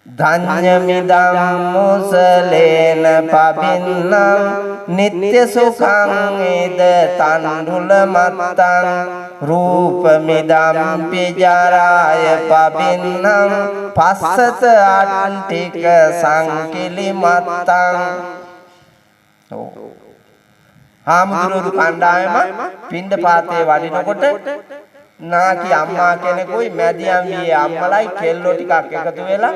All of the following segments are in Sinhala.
ධඤ්ඤමිදං මුසලේන පබින්නම් නිත්‍ය සුඛං ඉද තණ්ඩුල මත්තං රූපමිදම් පිජාරාය පබින්නම් පස්සත අට්ටික සංකිලි මත්තං. ඔව්, හාමුදුරුවෝ කණ්ඩායම පින්ඩපාතේ වඩිනකොට නාකි අම්මා කෙනෙකුයි මැදියම් වියේ අම්මලයි කෙල්ලෝ ටිකක් එකතු වෙලා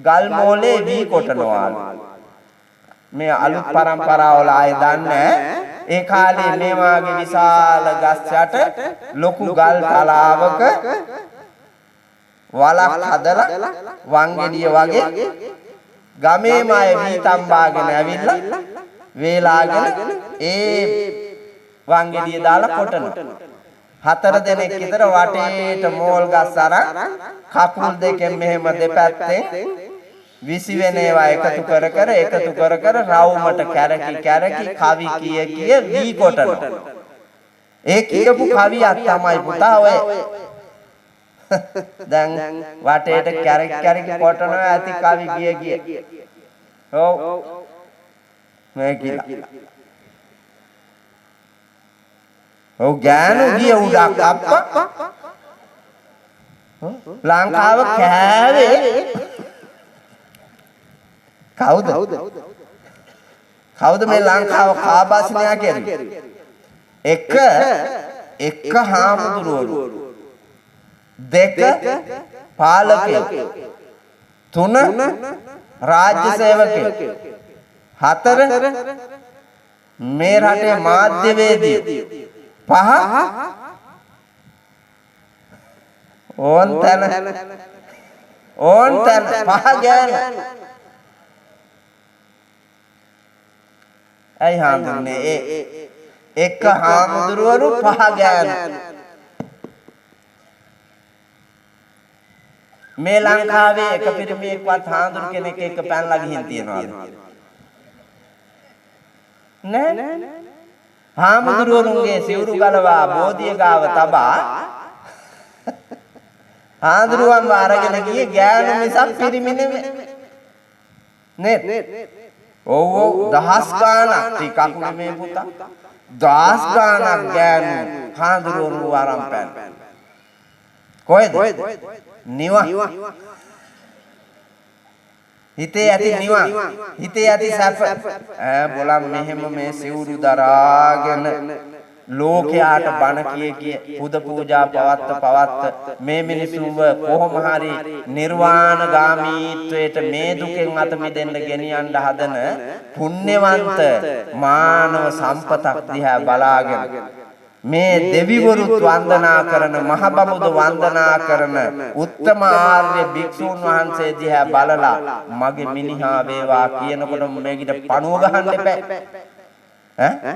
ගල් මෝලේ වී කොටනවාලු. මේ අලුත් පරම්පරාවල ආයේ දන්නේ ඒ කාලේ මේ වාගේ විශාල ගස් යට ලොකු ගල් තලාවක වලක් හදලා වංගෙඩිය වගේ ගමේම අය වී තම්බාගෙන ඇවිල්ලා වේලාගෙන ඒ වංගෙඩිය දාලා කොටනවා. 4 දෙනෙක් විතර වටේට මෝල් ගස් අරන් කකුල් දෙකෙන් මෙහෙම දෙපැත්තෙන් විසි වෙන ඒවා එකතු කර කර එකතු කර කර රවුමට කැරකි කැරකි කවි කිය කිය වී කොටනවා. ඒ කියපු කවියක් තමයි පුතා ඔය. දැන් වටේට කැරකි කැරකි කොටනවා ඇති කවි කිය කිය. ඔව් මේ කියලා. ඔව්, ගෑනු ගිය උඩක් අප්පා ලංකාව කෑවේ කවුද? කවුද මේ ලංකාව කාබාසිනියා කෙරුවේ? එක එක හාමුදුරුවරු, 2 පාලකයෝ, 3 රාජ්‍ය සේවකයෝ, 4 මේ රටේ මාධ්‍යවේදීයෝ, 5 ඕන් තැන ඕන් තැන 5 ගෑනු. ඇයි හාමුදුරනේ ඒ එක හාමුදුරුවරු 5 ගෑනු මේ ලංකාවේ එක පිරිමියෙක්වත් හාමුදුරු කෙනෙක් එක්ක පැනලා ගිහින් තියනවද? නෑ. හාමුදුරුවරුන්ගේ සිවුරු ගලවා බෝධිය ගාව තබා හාමුදුරුවන්ව අරගෙන ගියේ ගෑනු මිසක් පිරිමි නෙමෙයි. නේද? ඔව් ඔව්, දහස් ගාණක් ටිකක් නෙමෙයි පුතා. දහස් ගාණක් ගෑනු හාමුදුරුවරු අරන් පැන. කොහෙද? නිවන්. හිතේ ඇති නිවන්, හිතේ ඇති සැප. ඈ බොලන් මෙහෙම මේ සිවුරු දරාගෙන ලෝකයාට බණ කිය කිය පුද පූජා පවත්ත පවත්ත මේ මිනිසුන්ව කොහොම හරි නිර්වාණගාමීත්වයට මේ දුකෙන් අත මිදෙන්න ගෙනියන්න හදන පුණ්‍යවන්ත මානව සම්පතක් දිහා බලාගෙන මේ දෙවිවරුත් වන්දනා කරන, මහ බමුදු වන්දනා කරන උත්තම ආර්ය භික්ෂූන් වහන්සේ දිහා බලලා මගේ මිනිහා වේවා කියනකොට මේකිට පණුව ගහන්න එපා. ඈ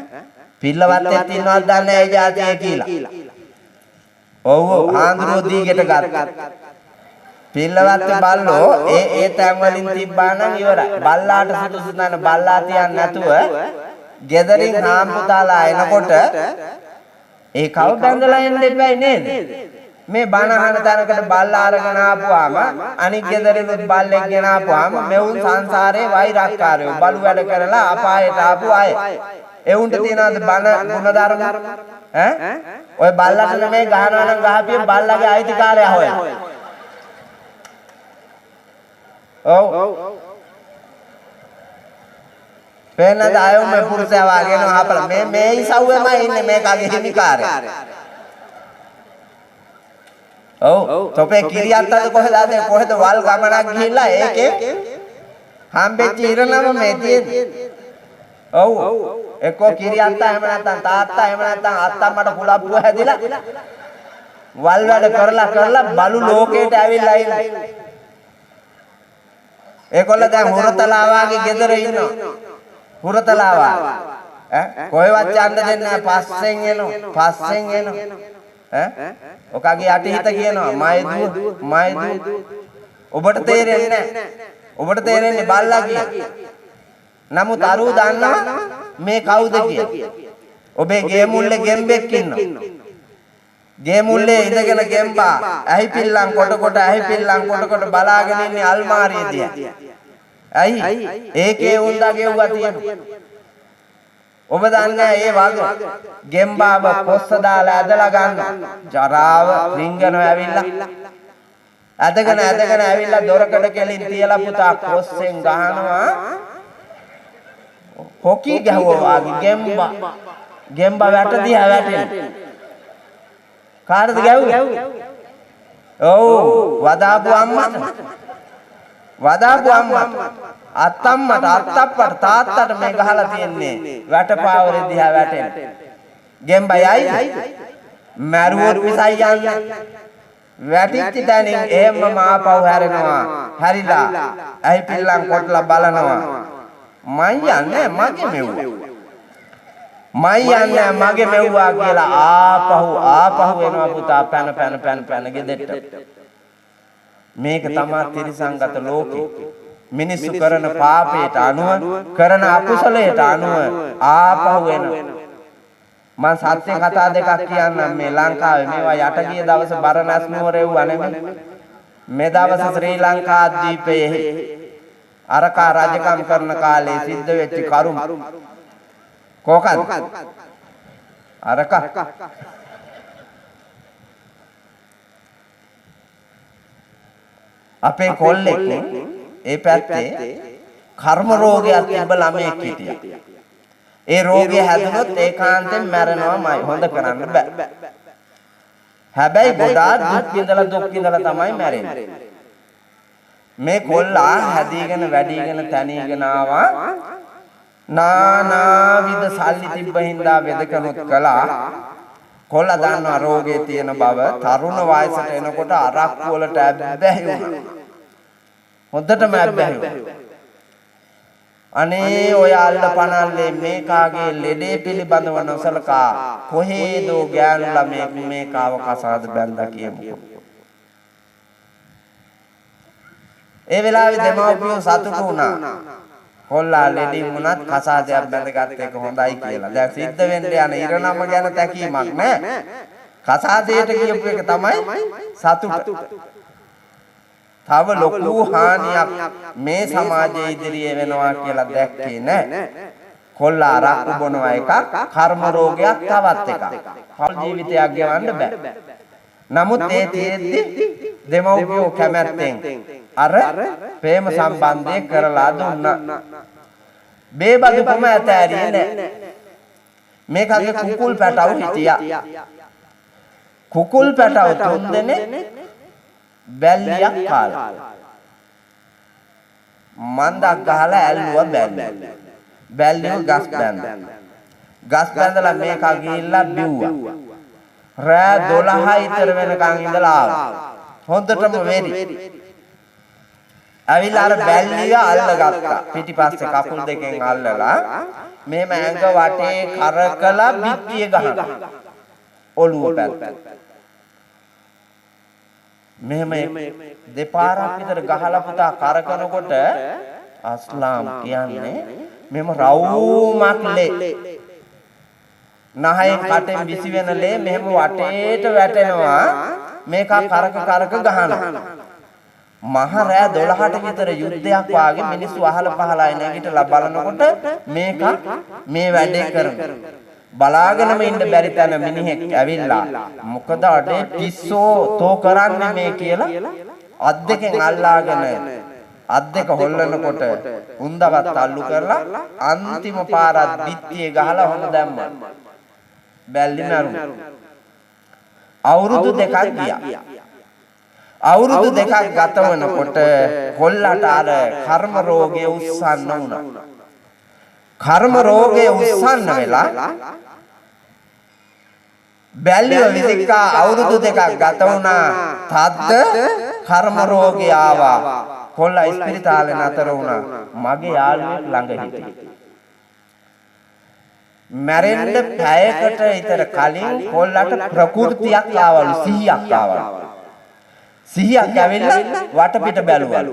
පිල්ලවත්තෙත් ඉන්නවද දන්නේ නැහැ ඒ ජාතිය කියලා. ඔව් ඔව්, හාඳුරුවෝ දීගෙට ගත්තා. පිල්ලවත්තේ බල්ලෝ ඒ ඒ තැන් වලින් තිබ්බා නම් ඉවරයි. බල්ලාට සුදුසු තැන බල්ලා තියන්නේ නැතුව ගෙදරින් හාම්පුතාලා එනකොට ඒ කව බැඳලා එන්න එපයි නේද? මේ බණ අහන තැනකට බල්ලා අරගෙන ආපුවාම අනික් ගෙදරිනුත් බල්ලෙක් ගෙන ආපුවාම මෙවුන් සංසාරේ වෛරක්කාරයෝ බලු වැඩ කරලා අපායට ආපු අය. එවුන්ට තියනවාද බණ ගුණධර්ම? ඈ ඔය බල්ලට නෙමෙයි ගහනවා නම් ගහපිය බල්ලගේ අයිතිකාරයා හොයන. ඔව්. පේනද අයෝ මේ පුරුෂයා වාගෙන අහපලා මේ මේ ඉසව්වෙමයි ඉන්නේ මේකගේ හිමිකාරයා. ඔව්, තොපේ කිරියත් අද කොහෙද අද කොහෙද වල් ගමනක් ගිහිල්ලා ඒකේ හම්බෙච්ච ඉරණම මේ තියෙන්නේ. ඔව්, එක්කෝ කිරියත්තා එහෙම නැත්නම් තාත්තා එහෙම නැත්නම් අත්තම්මට කුලප්පුව හැදිලා වල් වැඩ කරලා කරලා බලු ලෝකයට ඇවිල්ලා ඉන්නේ. ඒගොල්ල දැන් හුරතලා වාගේ ගෙදර ඉන්නවා. හුරතලා වාගේ. ඈ කොහෙවත් යන්න දෙන්නේ නැහැ, පස්සෙන් එනවා පස්සෙන් එනවා. ඈ ඔකගේ යටිහිත කියනවා මයි දුව මයි දුව. ඔබට තේරෙන්නේ නැහැ. ඔබට තේරෙන්නේ බල්ලා කියලා. නමුත් අරූ දන්නවා මේ කවුද කියලා. ඔබේ ගේ මුල්ලේ ගෙම්බෙක් ඉන්නවා. ගේ මුල්ලේ ඉඳගෙන ගෙම්බා ඇහි පිල්ලම් කොට කොට ඇහි පිල්ලම් කොට කොට බලාගෙන ඉන්නේ අල්මාරිය දිහා. ඇයි? ඒකේ උන්දා ගෙව්වා තියෙනවා. ඔබ දන්නේ ඒ වගේ ගෙම්බාව කොස්ස දාලා ඇදලා ගන්න. ජරාව රිංගනවා ඇවිල්ලා. ඇදගෙන ඇදගෙන ඇවිල්ලා දොරකඩ කෙලින් තියලා පුතා කොස්සෙන් ගහනවා. හොකි ගැහුවා වගේ ගෙම්බා. ගෙම්බා වැට දිහා වැටෙනවා. කාටද ගැහුවේ? ඔව් වදාපු අම්මට. වදාපු අම්මට. අත්තම්මට අත්තප්පට තාත්තට මේ ගහලා තියන්නේ වැටපාවරේ දිහා වැටෙන. ගෙම්බා යයිද? මැරුවොත් විසයි යන්නේ. වැටිච්ච තැනින් එහෙම්ම ආපහු හැරෙනවා. හැරිලා ඇහි පිල්ලම් කොටලා බලනවා. මං යන්නේ මගේ මෙව්වා. මං යන්නේ මගේ මෙව්වා කියලා ආපහු ආපහු එනවා පුතා පැන පැන පැන පැන ගෙදරට. මේක තමා තිරිසංගත ලෝකේ. මිනිස්සු කරන පාපයට අනුව කරන අකුසලයට අනුව ආපහු එනවා. මං සත්‍ය කතා දෙකක් කියන්නම්. මේ ලංකාවේ මේවා යට ගිය දවස බරණැස් නුවර එව්වා නෙමෙයි. මේ දවස ශ්‍රී ලංකා ද්වීපයේ අරකා රජකම් කරන කාලේ සිද්ධ වෙච්ච කරුම. කොකද? අරකා. අපේ කොල්ලෙක් ඒ පැත්තේ කර්ම රෝගයක් තිබ්බ ළමයෙක් හිටියා. ඒ රෝගය හැදුනොත් ඒකාන්තයෙන් මැරෙනවමයි. හොඳ කරන්න බෑ. හැබැයි ගොඩාක් දුක් විඳලා දුක් විඳලා තමයි මැරෙන්නේ. මේ කොල්ලා හැදීගෙන වැඩිගෙන තැනීගෙන ආවා. නානා විද සල්ලි තිබ්බ හින්දා වෙදකනුත් කළා. කොල්ලා දන්නවා රෝගේ තියෙන බව. තරුණ වයසට එනකොට අරක්කු වලට ඇබ්බැහි වුණා. හොඳටම ඇබ්බැහි වුණා. අනේ ඔය අල්ල පනල්ලේ මේකාගේ ලෙඩේ පිළිබඳව නොසලකා කොහේදෝ ගෑනු ළමයෙක් මේකාව කසාද බැඳලා කියමුකෝ. ඒ වෙලාවේ දෙමව්පියෝ සතුටු වුණා. කොල්ලා ලෙඩින් වුණත් කසාදයක් බැඳගත් එක හොඳයි කියලා. දැන් සිද්ධ වෙන්න යන ඉරණම ගැන තැකීමක් නෑ. කසාදයට කියපු එක තමයි සතුට. තව ලොකු හානියක් මේ සමාජයේ ඉදිරියේ වෙනවා කියලා දැක්කේ නෑ. කොල්ලා අරක්කු බොනවා එකක්, කර්ම රෝගයක් තවත් එකක්. පෞල් ජීවිතයක් ගෙවන්න බෑ. නමුත් ඒ තියෙද්දි දෙමව්පියෝ කැමැත්තෙන් අර ප්‍රේම සම්බන්ධය කරලා දුන්නා. බේබදුකම ඇතෑරියේ නෑ. මේකගේ කුකුල් පැටවු හිටියා. කුකුල් පැටවු තුන් දෙනෙක් බැල්ලියක් කාලා. මන්දක් ගහලා ඇල්ලුවා බැල්ලිය. බැල්ලිය ගස් බැඳා. ගස් බැඳලා මේකා ගිහිල්ලා බිව්වා. රෑ 12 විතර වෙනකන් ඉඳලා ආවා. හොඳටම වෙරි. ඇවිල්ලා අර බැල්ලිය අල්ලගත්තා. පිටිපස්සේ කකුල් දෙකෙන් අල්ලලා මෙහෙම ඇඟ වටේ කරකලා බිත්තිය ගහනවා. ඔළුව පැත්ත. මෙහෙම දෙපාරක් විතර ගහලා පුතා කරකනකොට අස්ලාම් කියන්නේ මෙහෙම රවුමක් ලේ. නහයෙන් කටෙන් විසි වෙන ලේ මෙහෙම වටේට වැටෙනවා. මේක කරක කරක ගහනවා. මහ රෑ 12ට විතර යුද්ධයක් වාගේ මිනිස්සු අහල පහලයි නැගිටලා බලනකොට මේක මේ වැඩේ කරනවා. බලාගෙනම ඉන්න බැරි තැන මිනිහෙක් ඇවිල්ලා මොකද අඩේ පිස්සෝ තෝ කරන්නේ මේ කියලා අත් දෙකෙන් අල්ලාගෙන අත් දෙක හොල්ලනකොට උන්දවත් අල්ලු කරලා අන්තිම පාරත් බිත්තියේ ගහලා හොම දැම්මා. බැල්ලි මැරුණා. අවුරුදු දෙකක් ගියා. අවුරුදු දෙකක් ගත වෙනකොට කොල්ලට අර කර්ම රෝගය උස්සන්න වුණා. කර්ම රෝගය උස්සන්න වෙලා බැල්ලිව විසිකා අවුරුදු දෙකක් ගත වුණා. තද්ද කර්ම රෝගය ආවා. කොල්ලා ඉස්පිරිතාලේ නතර වුණා. මගේ යාළුවෙක් ළඟ හිටියා. මැරෙන්න පැයකට විතර කලින් කොල්ලට ප්‍රകൃතියක් ආවලු, සිහියක් ආවලු. සිහියක් ඇවිල්ලා වටපිට බැලුවලු.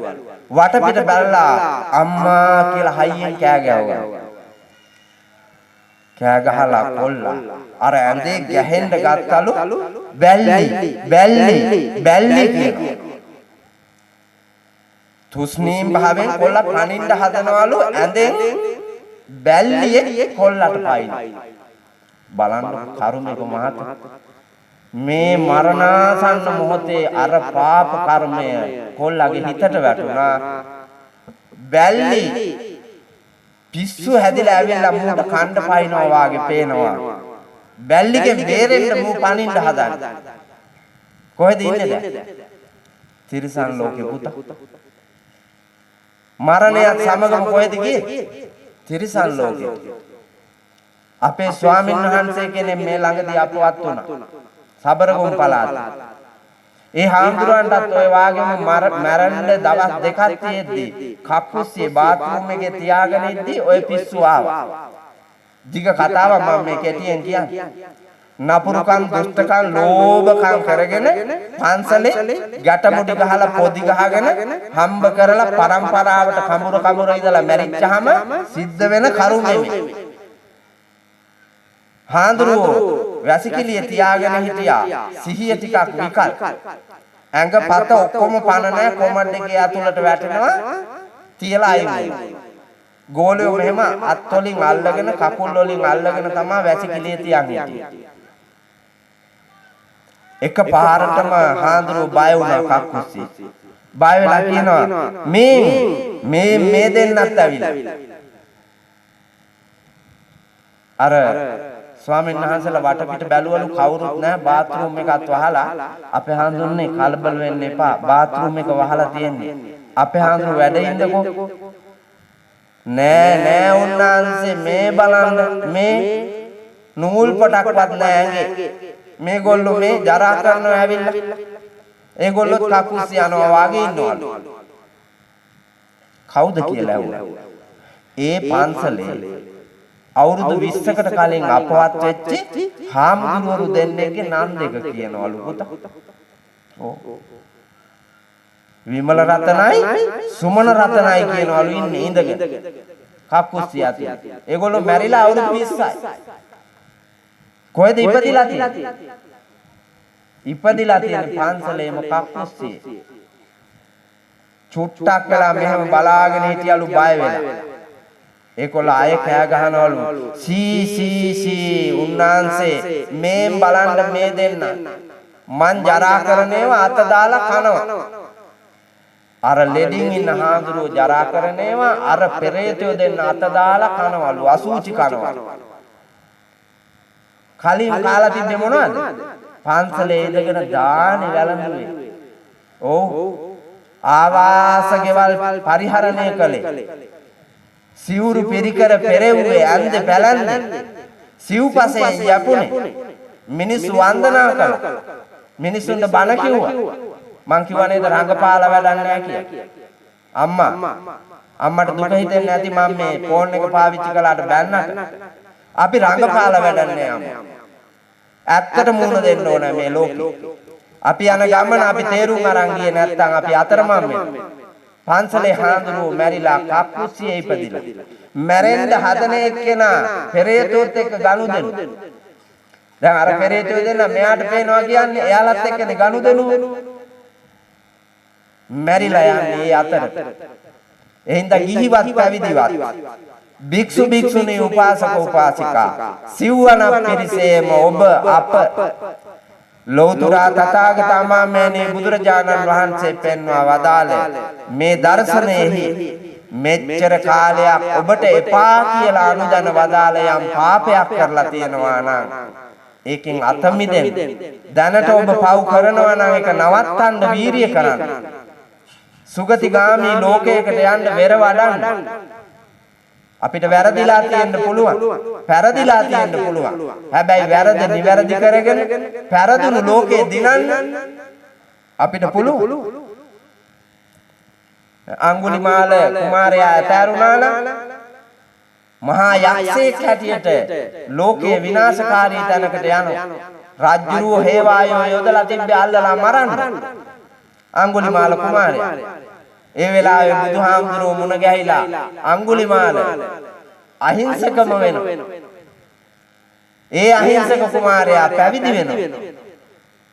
වටපිට බලලා අම්මා කියලා හයියෙන් කෑ ගැහුවා. කෑ ගහලා කොල්ලා අර ඇඳේ ගැහෙන්න ගත්තලු බැල්ලි බැල්ලි බැල්ලි කියනවා. තුස්නීම් භාවයෙන් කොල්ලා පනින්න හදනවලු ඇඳෙන් බැල්ලියේ කොල්ලට පයින්. බලන්න කරුමේක මහත මේ මරණාසන්න මොහොතේ අර පාප කර්මය කොල්ලගේ හිතට වැටුණා. බැල්ලි පිස්සු හැදිලා ඇවිල්ලා මූට කණ්ඩ පයින්නවා වාගේ පේනවා. බැල්ලිගෙන් බේරෙන්න මූ පනින්න හදන්නේ. කොහෙද ඉන්නේ දැන්? තිරිසන් ලෝකේ පුතා. මරණයත් සමගම කොහෙද ගියේ? තිරිසන් ලෝකෙට. අපේ ස්වාමීන් වහන්සේ කෙනෙක් මේ ළඟදී අපවත් වුණා. සබරගොම් පළාත. ඒ හාමුදුරුවන්ටත් ඔය වාගේම මැරෙන්න දවස් දෙකක් තියෙද්දි කක්කුස්සියේ බාත්රූම් එකේ තියාගෙන ඉද්දි ඔය පිස්සු ආවා. දිග කතාවක් මම මේ කෙටියෙන් කියන්නේ. නපුරුකම් දුෂ්ටකම් ලෝභකම් කරගෙන පන්සලේ ගැටමුඩි ගහලා පොදි ගහගෙන හම්බ කරලා පරම්පරාවට කමුර කමුර ඉඳලා මැරිච්චාම සිද්ධ වෙන කරුමෙ මේ. හාඳුරුවෝ වැසිකිළිය තියාගෙන හිටියා. සිහිය ටිකක් විකල්. ඇඟ පත ඔක්කොම පණ නැහැ, කොමඩ් එකේ ඇතුළට වැටෙනවා තියලා අයින් වෙනවා. ගෝලියෝ මෙහෙම අත් වලින් අල්ලගෙන කකුල් වලින් අල්ලගෙන තමයි වැසිකිළිය තියන් හිටියේ. එක පාරටම හාඳුරුවෝ බය වුණා කක්කුස්සියේ. බය වෙලා කියනවා මේ මේ මේ දෙන්නත් ඇවිල්ලා. අර ස්වාමීන් වහන්සේලා වටපිට බැලුවලු කවුරුත් නැහැ, බාත්රූම් එකත් වහලා. අපේ හාමුදුරනේ කලබල වෙන්න එපා, බාත්රූම් එක වහලා තියෙන්නේ. අපේ හාමුදුරුවෝ වැඩ ඉන්නකෝ. නෑ නෑ උන්වහන්සේ මේ බලන්න මේ නූල් පොටක්වත් නෑ ඇඟේ. මේගොල්ලෝ මේ ජරා කරනවා ඇවිල්ලා. ඒගොල්ලොත් කකුස් යනවා වාගේ ඉන්නවලු. කවුද කියලා ඇහුවා. ඒ පන්සලේ අවුරුදු 20කට කලින් අපවත් වෙච්ච හාමුදුරුවරු දෙන්නෙක්ගේ නම් දෙක කියනවලු පුතා. ඔව්. විමල රතනයි සුමන රතනයි කියනවලු ඉන්නේ ඉඳගෙන. කක්කුස්සිය අතේ. ඒගොල්ලෝ මැරිලා අවුරුදු 20යි. කොහෙද ඉපදිලා තියෙන්නේ? ඉපදිලා තියෙන පන්සලේම කක්කුස්සියේ. චුට්ටක් වෙලා මෙහෙම බලාගෙන හිටියලු බය වෙලා. ඒකොල්ල ආයෙ කෑ ගහනවලු සී සී සී උන්නාන්සේ මේන් බලන්න මේ දෙන්න මං ජරා කරන ඒවා අත දාලා කනවා. අර ලෙඩින් ඉන්න හාමුදුරුවෝ ජරා කරන ඒවා අර පෙරේතයෝ දෙන්න අත දාලා කනවලු, අසූචි කනවලු. කලින් කාලා තිබ්බේ මොනවද? පන්සලේ ඉඳගෙන දානේ වැළඳුවේ. ඔව්. ආවාස ගෙවල් පරිහරණය කළේ. සිවුරු පිරිකර පෙරෙව්වේ, ඇන්ද පැලැන්දේ, සිව්පසයෙන් යපුනේ. මිනිස්සු වන්දනා කළා. මිනිස්සුන්ට බණ කිව්වා. මං කිව්වා නේද රංගපාලා වැඩක් නෑ කියලා. අම්මා අම්මට දුක හිතෙන්නේ නැති මං මේ ෆෝන් එක පාවිච්චි කළාට බැන්නට. අපි රංගපාලා වැඩක් නෑ අම්මා. ඇත්තට මුහුණ දෙන්න ඕන මේ ලෝකේ. අපි යන ගමන අපි තේරුම් අරන් ගියේ නැත්තම් අපි අතරමං වෙනවා. පන්සලේ හාමුදුරුවෝ මැරිලා කප්පුස්සියේ ඉපදිලා. මැරෙන්න හදන එක්කෙනා පෙරේතයොත් එක්ක ගනුදෙනු. දැන් අර පෙරේතයෝ දෙන්න මෙයාට පේනවා කියන්නේ එයාලත් එක්කනේ ගනුදෙනු. මැරිලා යන්නේ ඒ අතරට. ඒ හින්දා ගිහිවත් පැවිදිවත් භික්ෂු භික්ෂුණී උපාසක උපාසිකා සිව්වන පිරිසේම ඔබ අප ලෞතුරා තථාගත අමාමෑණී බුදුරජාණන් වහන්සේ පෙන්වා වදාළ මේ දර්ශනයෙහි මෙච්චර කාලයක් ඔබට එපා කියලා අනුදැන වදාළ යම් පාපයක් කරලා තියෙනවා නම් ඒකෙන් අත මිදෙන්න. දැනට ඔබ පව් කරනවා නම් ඒක නවත්තන්න වීරිය කරන්න. සුගතිගාමී ලෝකයකට යන්න වෙර වඩන්න. අපිට වැරදිලා තියෙන්න පුළුවන්, පෙරදිලා තියෙන්න පුළුවන්. හැබැයි වැරද නිවැරදි කරගෙන පෙරදුණු ලෝකේ දිනන්න අපිට පුළුවන්. අඟුලිමාල කුමාරයා ඇතෑරුණා නම් මහා යක්ෂයෙක් හැටියට ලෝකයේ විනාශකාරී තැනකට යනවා. රජ්ජුරුවෝ හේවායෝ යොදලා තිබ්බේ අල්ලලා මරන්න අඟුලිමාල කුමාරයා. ඒ වෙලාවේ බුදුහාමුදුරුවෝ මුණ ගැහිලා අඟුලිමාල අහිංසකම වෙනවා. ඒ අහිංසක කුමාරයා පැවිදි වෙනවා.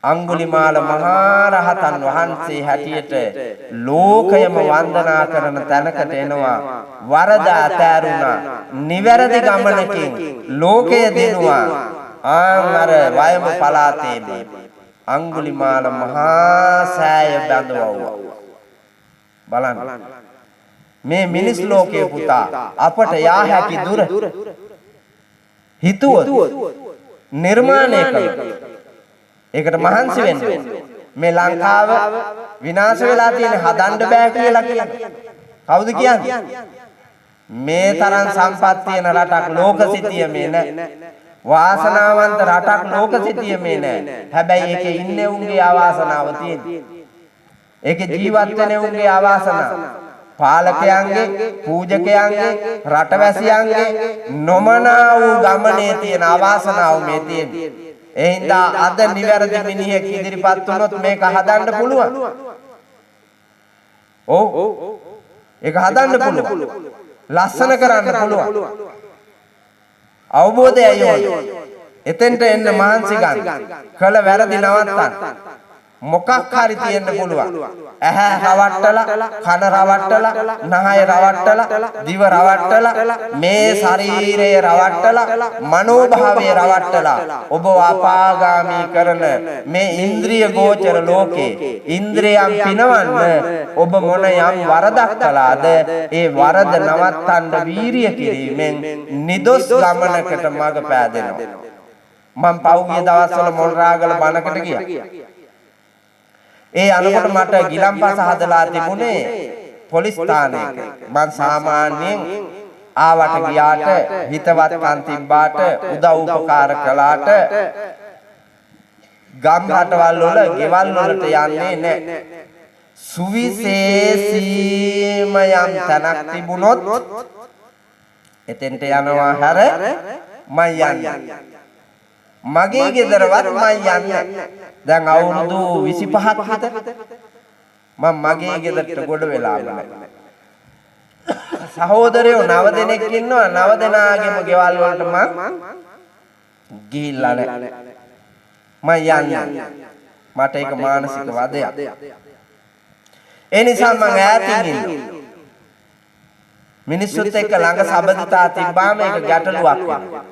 අඟුලිමාල මහා රහතන් වහන්සේ හැටියට ලෝකයම වන්දනා කරන තැනකට එනවා. වරද අතෑරුණා. නිවැරදි ගමනකින් ලෝකය දිනුවා. ආන් අර වයඹ පළාතේම අඟුලිමාල මහා සෑය බඳවුවා. බලන්න මේ මිනිස් ලෝකයේ පුතා අපට යා හැකි දුර හිතුවොත් නිර්මාණය කළොත් ඒකට මහන්සි වෙන්න ඕනේ. මේ ලංකාව විනාශ වෙලා තියෙන හදන්න බෑ කියලා කියන්නේ. කවුද කියන්නේ? මේ තරම් සම්පත් තියෙන රටක් ලෝක සිටියමේ නෑ. වාසනාවන්ත රටක් ලෝක සිටියමේ නෑ. හැබැයි ඒකේ ඉන්නේ උන්ගේ අවාසනාව තියෙන්නේ. ඒකේ ජීවත් වෙන උන්ගේ අවාසනාව. පාලකයන්ගේ, පූජකයන්ගේ, රටවැසියන්ගේ නොමනා වූ ගමනේ තියෙන අවාසනාව මේ තියෙන්නේ. ඒ හින්දා අද නිවැරදි මිනිහෙක් ඉදිරිපත් වුණොත් මේක හදන්න පුළුවන්. ඔව්. ඒක හදන්න පුළුවන්. ලස්සන කරන්න පුළුවන්. අවබෝධයයි ඕනේ. එතෙන්ට එන්න මහන්සි ගන්න. කළ වැරදි නවත්තන්න. මොකක් හරි තියෙන්න පුළුවන්. ඇහැ රවට්ටලා, කන රවට්ටලා, නහය රවට්ටලා, දිව රවට්ටලා, මේ ශරීරය රවට්ටලා, මනෝභාවය රවට්ටලා ඔබ අපාගාමී කරන මේ ඉන්ද්‍රිය ගෝචර ලෝකේ ඉන්ද්‍රියන් පිනවන්න ඔබ මොන යම් වරදක් කළාද ඒ වරද නවත්තන්න වීරිය කිරීමෙන් නිදොස් ගමනකට මඟ පෑදෙනවා. මං පහුගිය දවස්වල මොණරාගල බණකට ගියා. ඒ අනකොට මට ගිලන්පස හදලා තිබුණේ පොලිස් ස්ථානයක. මං සාමාන්‍යයෙන් ආවට ගියාට හිතවත්කම් තිබ්බාට උදව් උපකාර කළාට ගම් රටවල් වල ගෙවල් වලට යන්නේ නැහැ. සුවිශේෂීම යම් තැනක් තිබුණොත් එතෙන්ට යනවා හැර මං යන්නේ. මගේ ගෙදරවත් මං යන්නේ. දැන් අවුරුදු 25ක් විතර මං මගේ ගෙදරට ගොඩ වෙලාම නැහැ. සහෝදරයෝ 9 දෙනෙක් ඉන්නවා. 9 දෙනාගේම ගෙවල් වලට මං ගිහිල්ලා නැහැ. මං යන්නේ. මට ඒක මානසික වදයක්. ඒ නිසා මං ඈතින් ඉන්නවා. මිනිස්සුත් එක්ක ළඟ සබඳතා තිබ්බාම ඒක ගැටලුවක් වෙනවා.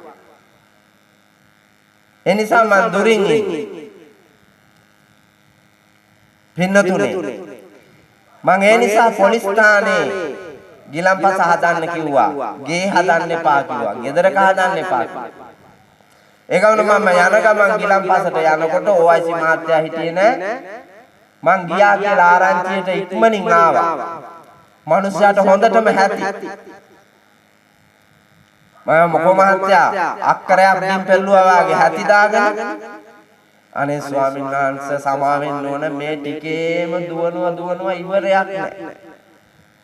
ඒ නිසා මං දුරින් ඉන්නේ. පින්නතුනේ මං ඒ නිසා පොලිස් ස්ථානේ ගිලන්පස හදන්න කිව්වා. ගේ හදන්න එපා කිව්වා. ගෙදරක හදන්න එපා කිව්වා. ඒ ගමන මම යන ගමන් ගිලන්පසට යනකොට OIC මහත්තයා හිටියේ නෑ. මං ගියා කියලා ආරංචියට ඉක්මනින් ආවා. මනුස්සයාට හොඳටම හැටි. මම මොකෝ මහත්තයා අක්කරයක් බිම් පෙල්ලුවා වාගේ හැටි දාගෙන, අනේ ස්වාමීන් වහන්සේ සමා වෙන්න ඕන මේ ටිකේම දුවනවා දුවනවා ඉවරයක් නෑ.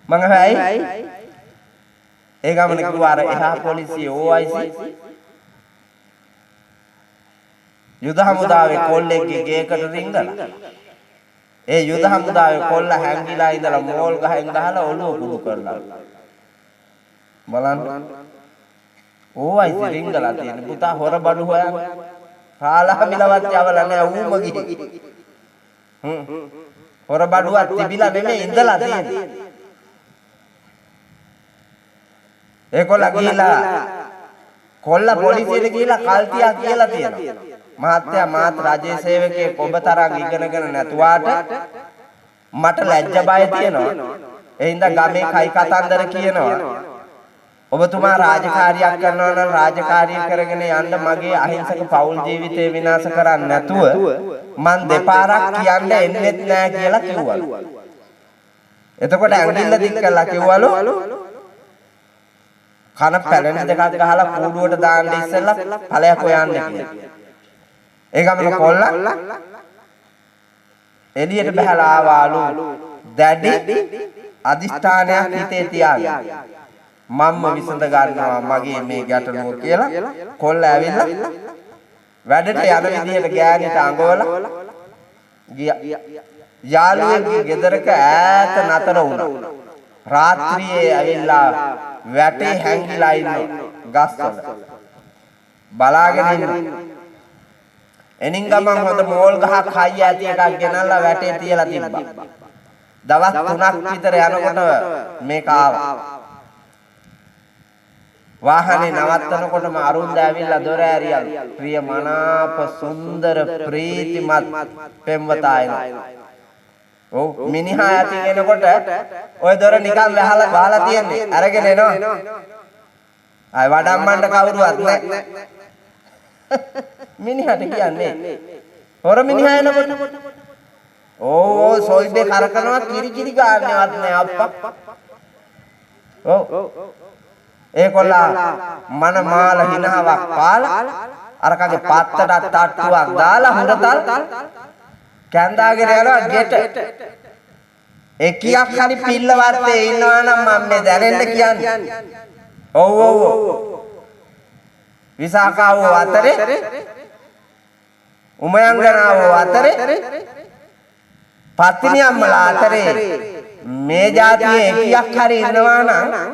මං ඇහුවා ඇයි? ඒ ගමන කිව්වා අර එහා පොලිසිය OIC යුද හමුදාවේ කොල්ලෙක්ගේ ගේකට රිංගලා. ඒ යුද හමුදාවේ කොල්ල හැංගිලා ඉඳලා මෝල් ගහෙන් ගහලා ඔළුව කුඩු කරලා. බලන්න. OIC රිංගලා තියෙන පුතා හොර බඩු හොයන්න. රාලා මිලවත් යවලා නෑ ඌම ගිහින්. හොර බඩුවක් තිබිලා නෙමෙයි ඉඳලා තියෙන්නේ. ඒකොල්ල ගිහිලා කොල්ල පොලිසියට ගිහිලා කල්තියා කියලා තියෙනවා. මහත්තයා මාත් රජයේ සේවකයෙක් ඔබ තරම් ඉගෙනගෙන නැතුවාට මට ලැජ්ජ බය තියෙනවා. ඒ හින්දා ගමේ කයි කතන්දර කියනවා. ඔබතුමා රාජකාරියක් කරනවා නම් රාජකාරිය කරගෙන යන්න මගේ අහිංසක පෞල් ජීවිතේ විනාශ කරන්නේ නැතුව මං දෙපාරක් කියන්න එන්නෙත් නෑ කියලා කිව්වලු. එතකොට ඇඟිල්ල දික් කරලා කිව්වලු කන පැලෙන දෙකක් ගහලා කූඩුවට දාන්න ඉස්සෙල්ලා ඵලයක් හොයන්න කියලා. ඒ ගමන කොල්ල එළියට බහලා ආවාලු දැඩි අදිෂ්ඨානයක් හිතේ තියාගෙන. මම්ම විසඳ ගන්නවා මගේ මේ ගැටලුව කියලා කොල්ල ඇවිල්ලා වැඩට යන විදිහට ගෑණිට අඟවලා ගියා. යාළුවෙක්ගේ ගෙදරක ඈත නතර වුණා. රාත්‍රියේ ඇවිල්ලා වැටේ හැංගිලා ඉන්න ගස්වල. බලාගෙන ඉන්න. එනින් ගමන් හොඳ මෝල් ගහක් හයිය ඇති එකක් ගෙනල්ලා වැටේ තියලා තිබ්බා. දවස් 3ක් විතර යනකොට මේක ආවා. වාහනේ නවත්තනකොටම අරුන්ද ඇවිල්ලා දොර ඇරියලු. ප්‍රිය මනාප සුන්දර ප්‍රීතිමත් පෙම්වතා එනවා. ඔව්, මිනිහා යටින් එනකොට ඔය දොර නිකන් වහලා වහලා තියෙන්නේ. අරගෙන එනවා. ආයි වඩම්මන්න කවුරුවත් නැහැ. මිනිහට කියන්නේ හොර මිනිහා එනකොට ඔව් ඔව් සොයිබේ කරකනවා කිරි කිරි ගන්නවත් නෑ අප්පා. ඔව්, ඒකොල්ලා මන මාල හිනහවක් පාලා අරකගේ පත්තට තට්ටුවක් දාලා හුරතල් කැන්දාගෙන යනවා ගෙට. එකියක් හරි පිල්ල වත්තේ ඉන්නවා නම් මම මේ දැනෙන්න කියන්නේ. ඔව් ඔව් ඔව්, විසාකාවෝ අතරේ උමයංගනාවෝ අතරේ පත්තිනි අම්මලා අතරේ මේ ජාතියේ එකියක් හරි ඉන්නවා නම්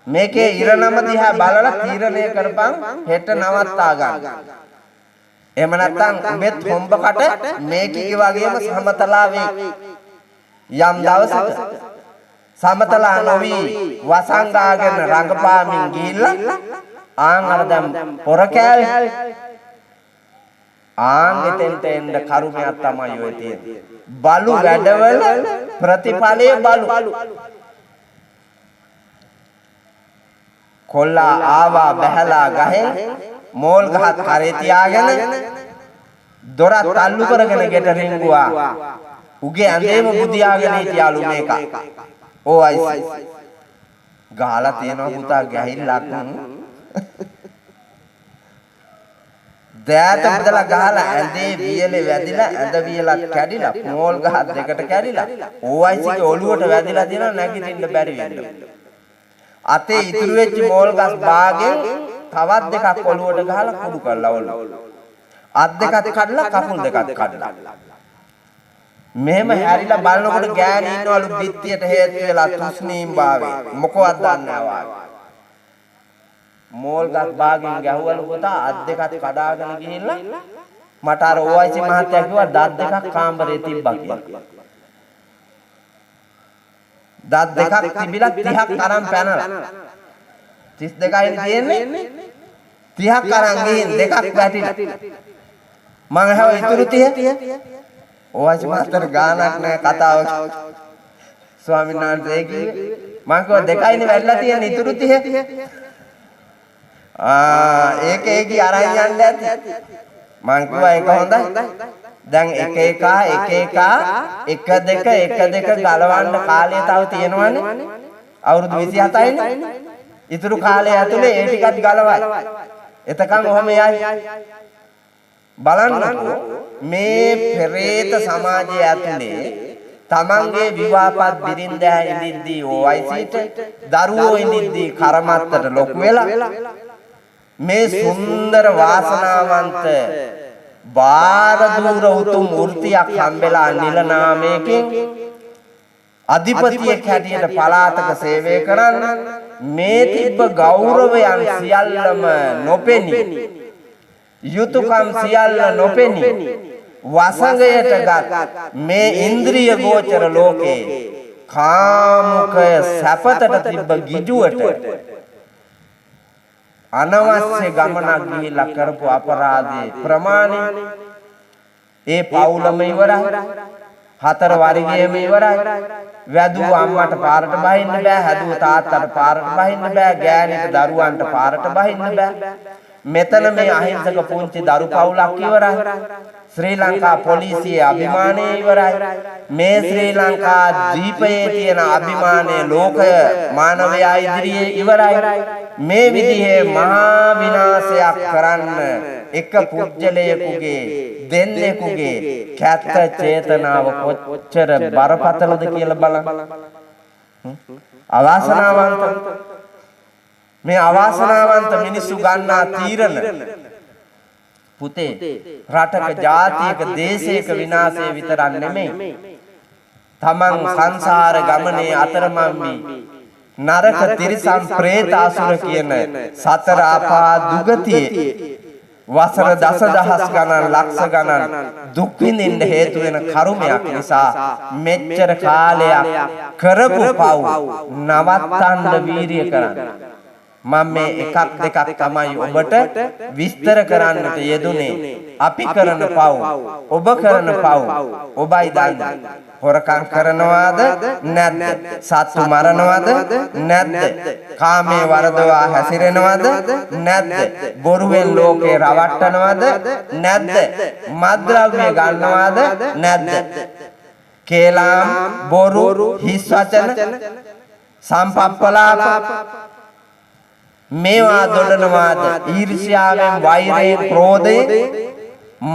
මේකේ ඉරණම දිහා බලලා තීරණය කරපන් හෙට නවත්තා ගන්න. එහෙම නැත්නම් උඹෙත් හොම්බකට මේකේ වගේම සමතලා වෙයි. යම් දවසක සමතලා නොවි වසංගාගෙන රංගපාමින් ගිහිල්ලා ආන් අර දැන් පොර කෑවේ ආන් එතෙන්ට එන්න කරුමයක් තමයි ඔය තියෙන්නේ. බලු වැඩවල ප්‍රතිඵලය බලු. කොල්ලා ආවා බැහැලා ගහෙන් මෝල් ගහත් කරේ තියාගෙන දොරත් තල්ලු කරගෙන ගෙට රිංගුවා. උගේ ඇඳේම බුදියාගෙන හිටියාලු මේක. ඕ අයිසි ගහලා තියෙනවා පුතා ගැහිල්ලක්. දෑත බදලා ගහලා ඇඳේ වියලේ වැදිලා ඇඳ වියලත් කැඩිලා මෝල් ගහත් දෙකට කැඩිලා ඕ අයිසිගේ ඔළුවට වැදිලා තියෙනවා නැගිටින්න බැරි වෙන්න. අතේ ඉතුරු වෙච්ච මෝල් ගස් බාගෙන් තවත් දෙකක් ඔළුවට ගහලා කුඩු කරලා ඔළුව. අත් දෙකක් කඩලා කකුල් දෙකක් කඩලා. මෙහෙම හැරිලා බලනකොට ගෑණි ඉන්නවලු බිත්තියට හේතු වෙලා තුස්නීම් භාවේ. මොකවත් දන්නේ නැහැ වාගේ. මෝල් ගස් බාගෙන් ගැහුවලු පුතා අත් දෙකක් කඩාගෙන ගිහිල්ලා මට අර ඕඅයිසි මහත්තයා කිව්වා දත් දෙකක් කාමරේ තිබ්බා කියලා. දත් දෙකක් තිබිලා 30ක් අරන් පැනලා. 32යිනේ තියෙන්නේ. 30ක් අරන් ගිහින් දෙකක් වැටිලා. මං ඇහුවා ඉතුරු 30. ඕඅයිසි මහත්තයාට ගාණක් නෑ කතාව. ස්වාමීන් වහන්සේ කිව්වේ මං කිව්වා දෙකයිනේ වැටිලා තියෙන්නේ ඉතුරු 30. ආ ඒක ඒකි අරන් යන්න ඇති. මං කිව්වා ඒක හොඳයි. දැන් එක එක එක එක එක දෙක එක දෙක ගලවන්න කාලය තව තියෙනවනේ. අවුරුදු 27යිනේ. ඉතුරු කාලය ඇතුලේ ඒ ටිකත් ගලවයි. එතකන් ඔහම යයි. බලන්නකෝ මේ පෙරේත සමාජය ඇතුලේ තමන්ගේ විවාහපත් බිරින්දෑ ඉඳිද්දී ඕඅයිසිට දරුවෝ ඉඳිද්දී කරමත්තට ලොකු වෙලා මේ සුන්දර වාසනාවන්ත බාරදූර උතුම් වෘත්තියක් හම්බෙලා නිල නාමයකින් අධිපතියෙක් හැටියට පළාතක සේවය කරන්න මේ තිබ්බ ගෞරවයන් සියල්ලම නොපෙනී යුතුයකම් සියල්ල නොපෙනී වසඟයට ගත් මේ ඉන්ද්‍රිය ගෝචර ලෝකේ කාමුකය සැපතට තිබ්බ ගිජුවට අනවශ්‍ය ගමනක් ගිහිල්ලා කරපු අපරාධයේ ප්‍රමාණය ඒ පවුලම ඉවරයි, හතර වර්ගයේම ඉවරයි. වැදුව අම්මට පාරට බහින්න බෑ, හැදුව තාත්තට පාරට බහින්න බෑ, ගෑණිට දරුවන්ට පාරට බහින්න බෑ. මෙතන මේ අහිංසක පුංචි දරු පවුලක් ඉවරයි. ශ්‍රී ලංකා පොලිසියේ අභිමානය ඉවරයි. මේ ශ්‍රී ලංකා දීපයේ තියෙන අභිමානය ලෝකය මානවයා ඉදිරියේ ඉවරයි. මේ විදිහේ මහා විනාශයක් කරන්න එක පුජ්‍යලයකුගේ දෙන්නෙකුගේ කැත චේතනාව කොච්චර බරපතලද කියලා බලන්න. අවාසනාවන්ත මේ අවාසනාවන්ත මිනිස්සු ගන්නා තීරණ පුතේ රටක ජාතියක දේශයක විනාශය විතරක් නෙමෙයි, තමන් සංසාර ගමනේ අතරමං වී නරක තිරිසන් ප්‍රේත අසුර කියන සතර අපා දුගතියේ වසර දසදහස් ගණන් ලක්ෂ ගණන් දුක් විඳින්න හේතු වෙන කර්මයක් නිසා මෙච්චර කාලයක් කරපු පව් නවත්තන්න වීරිය කරන්න. මම මේ එකක් දෙකක් තමයි ඔබට විස්තර කරන්නට යෙදුනේ. අපි කරන පව්, ඔබ කරන පව් ඔබයි දන්නේ. හොරකම් කරනවාද නැද්ද? සත්තු මරනවාද නැද්ද? කාමයේ වරදවා හැසිරෙනවද නැද්ද? බොරුවෙන් ලෝකේ රවට්ටනවද නැද්ද? මත්ද්‍රව්‍ය ගන්නවාද නැද්ද? කේලාම්, බොරු, හිස් වචන, සම්පප්පලාප මේවා දොඩනවාද? ඊර්ෂ්‍යාවෙන්, වෛරයෙන්, ක්‍රෝධයෙන්,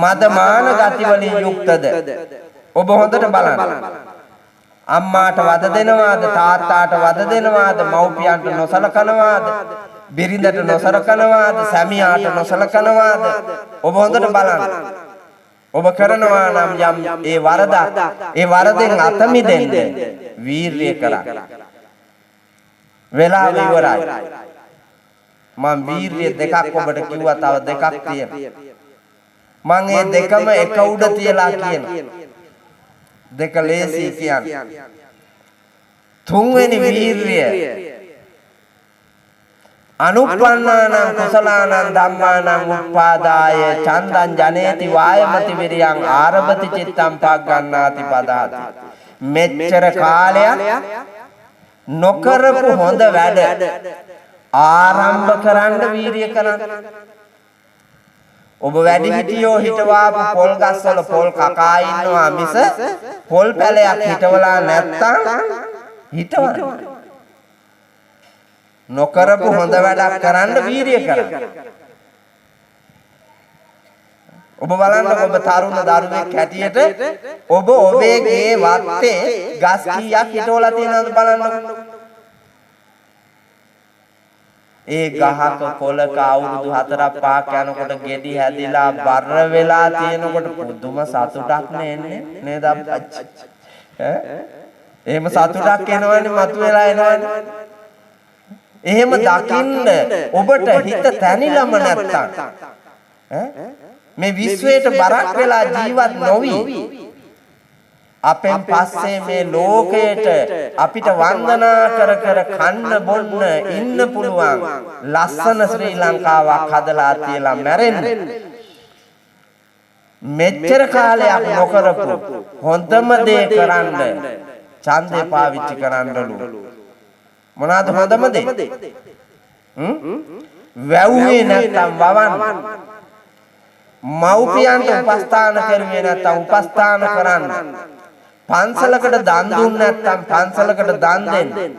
මදමාන ගති වලින් යුක්තද? ඔබ හොඳට බලන්න. අම්මාට වද දෙනවාද? තාත්තාට වද දෙනවාද? මව්පියන්ට නොසලකනවාද? බිරිඳට නොසලකනවාද? සැමියාට නොසලකනවාද? ඔබ හොඳට බලන්න. ඔබ කරනවා නම් යම් ඒ වරදක්, ඒ වරදෙන් අත මිදෙන්න වීරිය කරන්න. වෙලාව ඉවරයි. මං වීරිය දෙකක් ඔබට කිව්වා, තව දෙකක් තියෙනවා. මං ඒ දෙකම එක උඩ තියලා කියනවා. දෙක ලේසි කියන්නේ. තුන්වෙනි වීරිය, අනුප්පන්නානං කුසලානං ධම්මානං උප්පාදාය චන්දං ජනේති වායමති විරියං ආරභති චිත්තං පග්ගණ්ණාති පදාති. මෙච්චර කාලයක් නොකරපු හොඳ වැඩ ආරම්භ කරන්න වීරිය කරන්න. ඔබ වැඩිහිටියෝ හිටවාපු පොල් ගස්වල පොල් කකා ඉන්නවා මිස පොල් පැලයක් හිටවලා නැත්තම් හිටවන්න. නොකරපු හොඳ වැඩක් කරන්න වීරිය කරන්න. ඔබ බලන්න, ඔබ තරුණ දරුවෙක් හැටියට ඔබ ඔබේ ගේ වත්තේ ගස් කීයක් හිටවලා තියෙනවද බලන්න. ඒ ගහක කොලක අවුරුදු 4ක් 5ක් යනකොට ගෙඩි හැදිලා බර වෙලා තියෙනකොට පුදුම සතුටක් නේන්නේ නේද අප්පච්චි? ඈ එහෙම සතුටක් එනවනේ, මතුවෙලා එනවනේ. එහෙම දකින්න ඔබට හිත තැනිලම නැත්තම් ඈ මේ විශ්වයට බරක් වෙලා ජීවත් නොවි අපෙන් පස්සේ මේ ලෝකයට අපිට වන්දනා කර කර කන්න බොන්න ඉන්න පුළුවන් ලස්සන ශ්‍රී ලංකාවක් හදලා තියලා මැරෙන්න. මෙච්චර කාලයක් නොකරපු හොඳම දේ කරන්න ඡන්දේ පාවිච්චි කරන්නලු. මොනවාද හොඳම දේ? වැව්වේ නැත්තම් වවන්න. මව්පියන්ට උපස්ථාන කරුවේ නැත්තම් උපස්ථාන කරන්න. පන්සලකට දන් දුන්නේ නැත්තම් පන්සලකට දන් දෙන්න.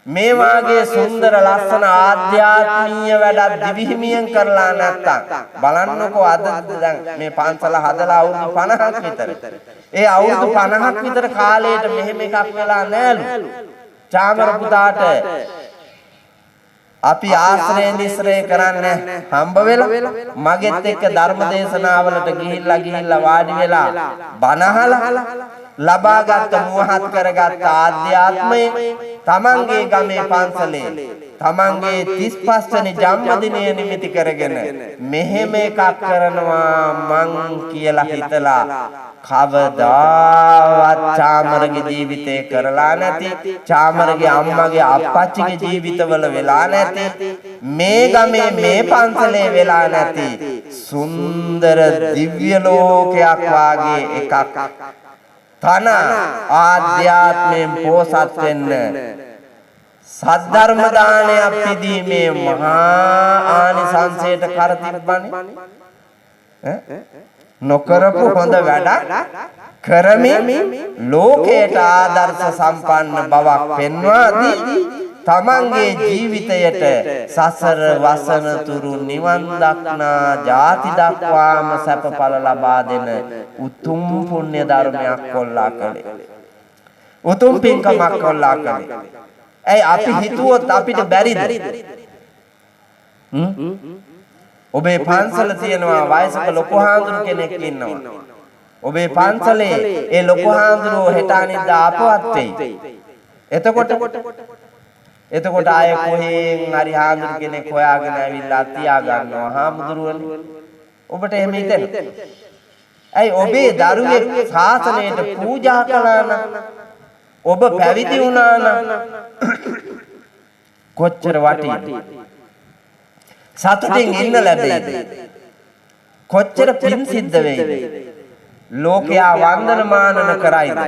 මේ වාගේ සුන්දර ලස්සන ආධ්‍යාත්මීය වැඩක් දිවිහිමියෙන් කරලා නැත්තම් බලන්නකෝ, අද දැන් මේ පන්සල හදලා අවුරුදු 50ක් විතර. ඒ අවුරුදු 50ක් විතර කාලයට මෙහෙම එකක් වෙලා නෑලු. චාමර පුතාට අපි ආශ්‍රය නිශ්‍රය කරන්නේ හම්බ වෙලා මගෙත් එක්ක ධර්ම දේශනාවලට ගිහිල්ලා ගිහිල්ලා වාඩි වෙලා බණ අහලා ලබාගත් මුවහත් කරගත් ආධ්‍යාත්මය තමන්ගේ ගමේ පන්සලේ තමන්ගේ 35 වෙනි ජන්මදිනය නිමිති කරගෙන මෙහෙම එකක් කරනවා මං කියලා හිතලා කවදාවත් චාමරගේ ජීවිතේ කරලා නැති, චාමරගේ අම්මගේ අප්පච්චිගේ ජීවිතවල වෙලා නැති, මේ ගමේ මේ පන්සලේ වෙලා නැති සුන්දර දිව්‍ය ලෝකයක් වාගේ එකක් තන ආධ්‍යාත්මයෙන් පෝසත් වෙන්න සද්ධර්ම දානයක් පිදීමේ මහා ආනිසංසයට කර තිබ්බනේ. නොකරපු හොඳ වැඩක් කරමින් ලෝකයට ආදර්ශ සම්පන්න බවක් පෙන්වා දී තමන්ගේ ජීවිතයට සසර වසන තුරු නිවන් දක්නා ජාති දක්වාම සැපඵල ලබා දෙන උතුම් පුණ්‍ය ධර්මයක් කොල්ලා කළේ. උතුම් පින්කමක් කොල්ලා කළේ. ඇයි අපි හිතුවොත් අපිට බැරිද? ඔබේ පන්සල තියෙනවා වයසක ලොකු හාමුදුරු කෙනෙක් ඉන්නවා. ඔබේ පන්සලේ ඒ ලොකු හාමුදුරුවෝ හෙට අනිද්දා අපවත් වෙයි. එතකොට එතකොට ආය කොහෙන් හරි හාමුදුරු කෙනෙක් හොයාගෙන ඇවිල්ලා තියා ගන්නවා හාමුදුරුවනේ. ඔබට එහෙම හිතෙනවද? ඇයි ඔබේ දරුවෙක් ශාසනයට පූජා කළා නම්, ඔබ පැවිදි වුණා නම් කොච්චර වටීද? සතුටින් ඉන්න ලැබෙයිද? කොච්චර පින් සිද්ධ වෙයිද? ලෝකයා වන්දනමානන කරයිද?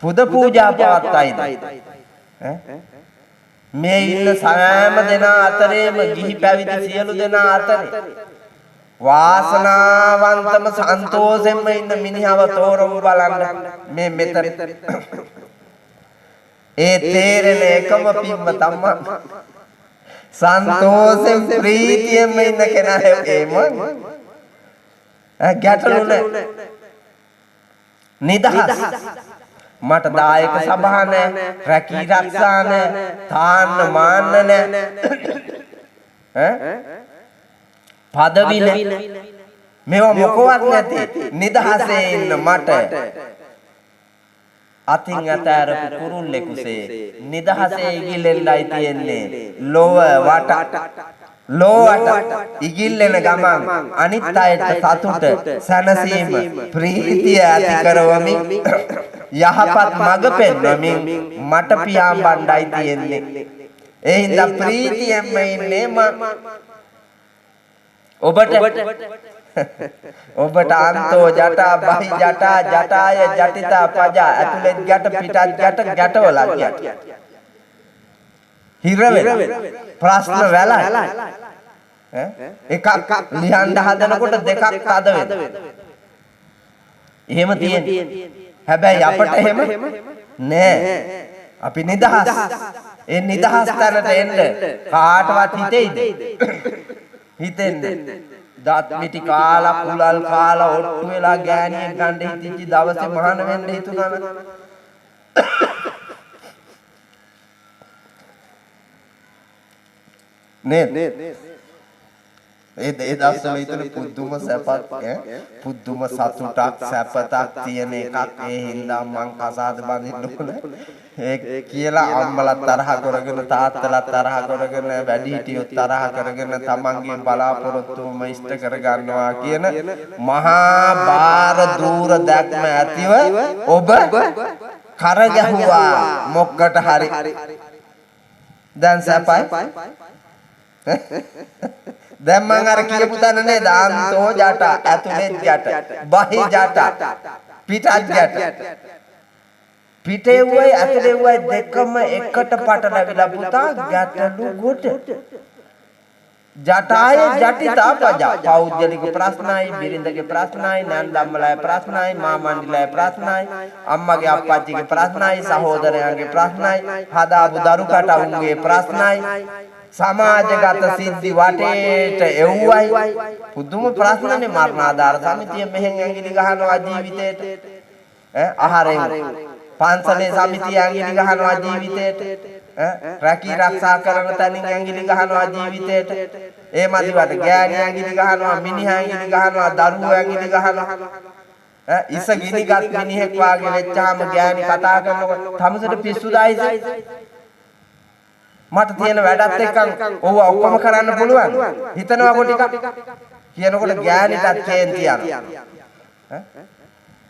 පුද පූජා පවත්වයිද? මේ ඉන්න සෑම දෙනා අතරේම ගිහි පැවිදි සියලු දෙනා අතරේ වාසනාවන්තම සන්තෝෂෙන්ම ඉන්න මිනිහව තෝරමු බලන්න මේ මෙතන. ඒ තේරෙන එකම පින්ම තමයි සන්තෝෂෙන් ප්‍රීතියෙන්ම ඉන්න කෙනා. එහෙම ගැටලු නෑ, නිදහස්. මට දායක සභා නෑ, රැකී රක්ෂා නෑ, තාන්න මාන්න නෑ, ඈ පදවි නෑ, මේවා මොකවත් නැති නිදහසේ ඉන්න මට අතින් අතෑරපු කුරුල්ලෙකුසේ නිදහසේ ඉගිලෙන්නයි තියෙන්නේ. ලොව වට ලෝවට ඉගිල්ලෙන ගමන් අනිත් අයට සතුට, සැනසීම, ප්‍රීතිය ඇති කරවමින් යහපත් මඟ පෙන්වමින් මට පියාඹන්නයි තියෙන්නේ. ඒ හින්දා ප්‍රීතියෙන්ම ඉන්නේ මං. ඔබට ඔබට අන්තෝ ජටා බහි ජටා ජටාය ජටිතා පජා, ඇතුලෙත් ගැට පිටත් ගැට ගැටවලක් ගැට හිර වෙලා ප්‍රශ්න වැලයි. එකක් ලියන්න හදනකොට දෙකක් තද වෙනවා. එහෙම තියෙන්නේ. හැබැයි අපට එහෙම නෑ. අපි නිදහස්. ඒ නිදහස් තැනට එන්න කාටවත් හිතෙයිද? හිතෙන්නේ. දත් මිටි කාලා කුලල් කාලා ඔට්ටු වෙලා ගෑණියෙක් ගන්න හිතිච්ච දවසේ මහාන වෙන්න හිතුණා නම් නේද? ඒ ඒ දවස්වල හිතුන පුදුම සැපක්, පුදුම සතුටක්, සැපතක් තියෙන එකක්. ඒ හින්දා මං කසාද බඳින්න ඕන ඒ කියලා අම්මලත් තරහ කරගෙන, තාත්තලත් තරහ කරගෙන, වැඩිහිටියොත් තරහ කරගෙන තමන්ගේ බලාපොරොත්තුවම ඉෂ්ට කරගන්නවා කියන මහා බාර දූර දැක්ම ඇතිව ඔබ කර ගැහුවා මොක්කට හරි. දැන් සැපයි. දැන් මං අර කියපු තැන නේද? අන්තෝ ජට, ඇතුලෙත් ජට, බහි ජට, පිටත් ජට. පිටේ වුවයි ඇතුලේ වුවයි දෙකම එකට පටලැවිලා පුතා ගැටලු ගොඩ. ජටාය ජටිතා පජා. පෞද්ගලික ප්‍රශ්නයි, බිරිඳගේ ප්‍රශ්නයි, නන්දම්මලාගේ ප්‍රශ්නයි, මාමණ්ඩිලාගේ ප්‍රශ්නයි, අම්මගේ අප්පච්චිගේ ප්‍රශ්නයි, සහෝදරයන්ගේ ප්‍රශ්නයි, හදාපු දරු කටවුන්ගේ ප්‍රශ්නයි, සමාජගත සිද්ධි වටේට එව්වයි. පුදුම ප්‍රශ්නනේ. මරණාධාර සමිතිය මෙහෙන් ඇඟිලි ගහනවා ජීවිතේට, ඈ ආහාරයෙන් පන්සලේ සමිතිය ඇඟිලි ගහනවා ජීවිතේට, ඈ රැකී රක්ෂා කරන තැනින් ඇඟිලි ගහනවා ජීවිතේට. ඒ මදිවට ගෑණි ඇඟිලි ගහනවා, මිනිහා ඇඟිලි ගහනවා, දරුවෝ ඇඟිලි ගහනවා. ඈ ඉස ගිනිගත් මිනිහෙක් වාගේ වෙච්චාම ගෑණි කතා කරනකොට තමුසට පිස්සුද අයිසේ? මට තියෙන වැඩත් එක්ක ඔව් ඔක්කොම කරන්න පුළුවන් හිතනවා ටිකක් කියනකොට ගෑණිටත් කේන්ති යනවා.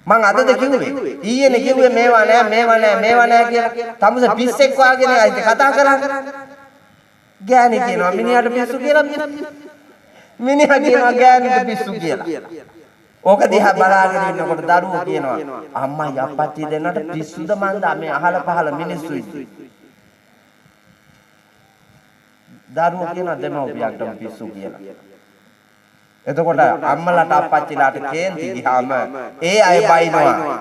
මං අදද කිව්වේ? ඊයේනේ කිව්වේ මේවා නෑ මේවා නෑ මේවා නෑ කියලා. තමුස පිස්සෙක් වාගේ නේ අයිති කතා කරන්නේ. ගෑණි කියනවා මිනිහාට පිස්සු කියලා, මිනිහා කියනවා ගෑණිට පිස්සු කියලා. ඕක දිහා බලාගෙන ඉන්නකොට දරුවෝ කියනවා අම්මයි අප්පච්චි දෙන්නට පිස්සුද මන්දා මේ අහල පහල මිනිස්සු ඉන්නේ. දරුවෝ කියනවා දෙමව්පියන්ටම පිස්සු කියලා. එතකොට අම්මලාට අප්පච්චිලාට කේන්ති ගියාම ඒ අය බයිනවා.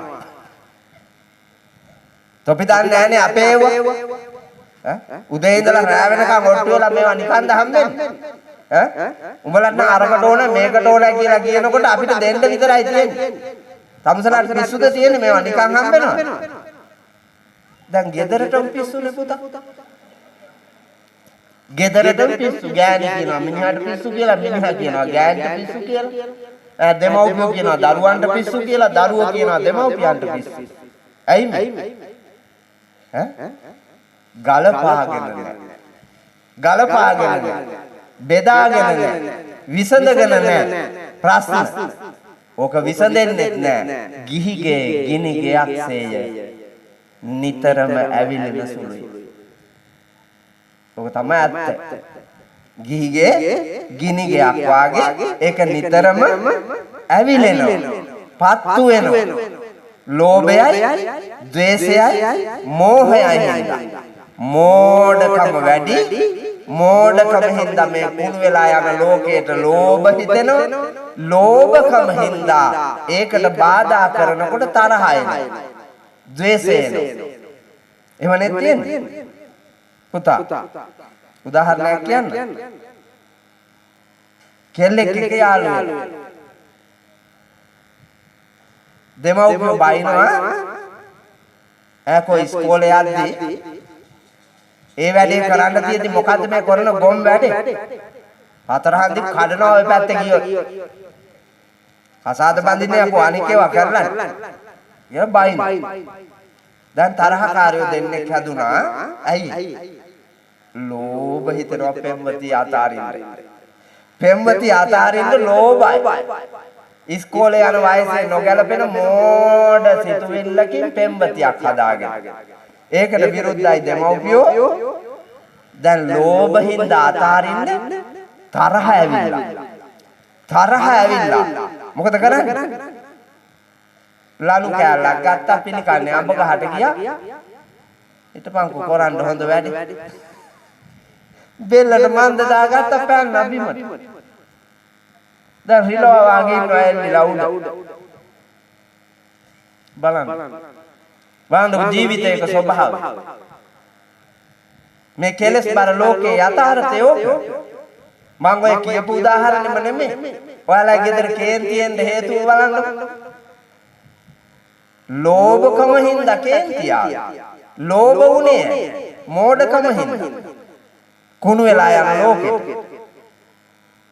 තොපි දන්නේ නෑනේ අපේ ඒවා. ඈ උදේ ඉඳලා රෑ වෙනකන් ඔට්ටු වෙලා මේවා නිකන්ද හම්බෙන්නේ? ඈ උඹලට නම් අරකට ඕන මේකට ඕන කියලා කියනකොට අපිට දෙන්න විතරයි තියෙන්නේ. තමුසලාට පිස්සුද තියෙන්නේ මේවා නිකන් හම්බෙනවා. දැන් ගෙදරටම පිස්සුනේ පුතා. ගෙදරටම පිස්සු. ගෑණි කියනවා මිනිහාට පිස්සු කියලා, මිනිහා කියනවා ගෑණිට පිස්සු කියලා, දෙමව්පියෝ කියනවා දරුවන්ට පිස්සු කියලා, දරුවෝ කියනවා දෙමව්පියන්ට පිස්සු. ඇයි මේ? ඈ ගලපාගෙන නෑ. ගලපාගෙන නෑ. බෙදාගෙන නෑ. විසඳගෙන නෑ. ප්‍රශ්න. ඕක විසඳෙන්නෙත් නෑ. ගිහිගේ ගිනි ගෙයක් සේය. නිතරම ඇවිලෙන සුළුයි. ඕක තමයි ඇත්ත. ගිහිගේ ගිනි ගෙයක් වාගේ ඒක නිතරම ඇවිලෙනවා. පත්තු වෙනවා. ලෝභයයි, ද්වේෂයයි, මෝහයයි හින්දා. මෝඩකම වැඩි. මෝඩකම හින්දා මේ කුණු වෙලා යන ලෝකයට ලෝභ හිතෙනවා. ලෝභකම හින්දා ඒකට බාධා කරනකොට තරහ එනවා. ද්වේෂය එනවා. එහෙම නේ තියෙන්නේ? පුතා උදාහරණයක් කියන්න. කෙල්ලෙක් එක්ක යාළු වෙනවා. දෙමව්පියෝ බයිනවා. ඈකෝ ඉස්කෝලේ යද්දි ඒ වැඩේ කරන්න තියෙද්දි මොකද්ද මේ කරන ගොම් වැඩේ? හතර හන්දි කඩනවා ඔය පැත්තේ ගියොත්. කසාද බඳින්නේ අපෝ අනික් ඒවා කරලා. කියලා බයින. දැන් තරහකාරයෝ දෙන්නෙක් හැදුනා. ඇයි? ලෝභ හිතෙනවා පෙම්වති අතාරින්න. පෙම්වති අතාරින්න ලෝභයි. ඉස්කෝලේ යන වයසේ නොගැලපෙන මෝඩ සිතුවිල්ලකින් පෙම්වතියක් හදාගෙන. ඒකට විරුද්ධයි දෙමව්පියෝ. දැන් ලෝභ හින්දා අතාරින්න තරහ ඇවිල්ලා. තරහ ඇවිල්ලා. මොකද කරන්නේ? ලනු කෑල්ලක් ගත්තා පිළිකන්නේ අඹ ගහට ගියා. හිටපන්කෝ කරන්න හොඳ වැඩි. බෙල්ලට මන්ද දාගත්තා පැන්න බිමට. දැන් රිලව වාගේ ඉන්නවා ඇල්ලිලා උඩ. බලන්න. බලන්න ජීවිතයක ස්වභාවය. මේ කෙලස් බර ලෝකේ යථාර්ථය ඕක. මං ඔය කියපු උදාහරණෙම නෙමෙයි. ඔයාලා ගෙදර කේන්ති එන්න හේතුව බලන්න. ලෝභකම හින්දා කේන්ති ආවේ. ලෝභ වුණේ මෝඩකම හින්දා. කුණු වෙලා යන ලෝකෙට.